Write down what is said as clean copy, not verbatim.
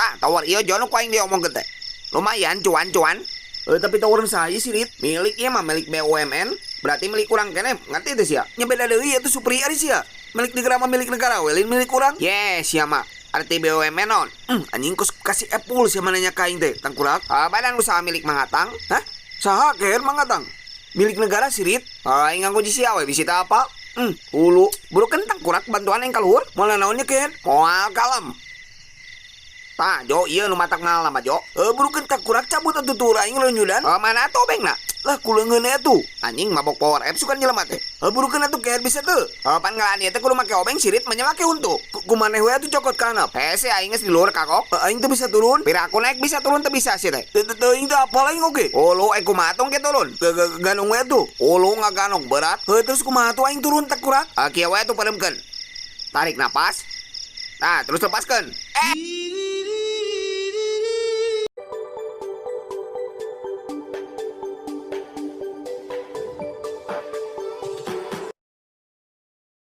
Tah, tower ieu, Jo, nu ku aing diomongkeun teh. Lumayan cuan-cuan. Eh, tapi tower saya sih, Rit. Milik ieu mah milik BUMN, berarti milik urang keneh, ngerti teh sia? Nya beda deui atuh, Supri, ari sia. Milik negara mah milik negara we, lain milik urang. Yes, sia mah. Arti BUMN naon? Anjing, kos kasih Apple sia nanya ka aing teh, tangkurak. Ah, badan usaha milik Mang Atang. Hah? Saha keher Mang Atang? Milik negara sih, Rit. Ah, aing nganggo sia we bisi teu apa. Hulu. Burukeun, tangkurak, bantuan aing ka luhur. Moal naonnya keher? Moal, kalem. Tah, Jo, ieu nu matak mahal mah, Jo. Eh, burukeun, tangkurak, cabut atuh tuur aing lenyudan. Eh, mana atuh obengna? Lah, ku leungeun atuh. Anjing, mabok power app sugan jelema teh. Eh, burukeun atuh keher, bisa teu? Eh, pan ngalaan ieu teh kudu make obeng sirit, mah make huntu. Ku maneh we atuh cokot ka handap. Hese, aing geus di luhur kagok. Eh, aing teu bisa turun. Pira aku naik bisa turun teu bisa sih teh. Teu teu teuing teu apal aing oge. Ulu, eh, kumaha tong ke turun? Ganong we atuh. Ulu, ngaganong berat. Heuh, terus kumaha tuh aing turun, tangkurak? Ah, kieu we atuh, pareumkeun. Tarik napas. Nah, terus lepaskeun. Eh.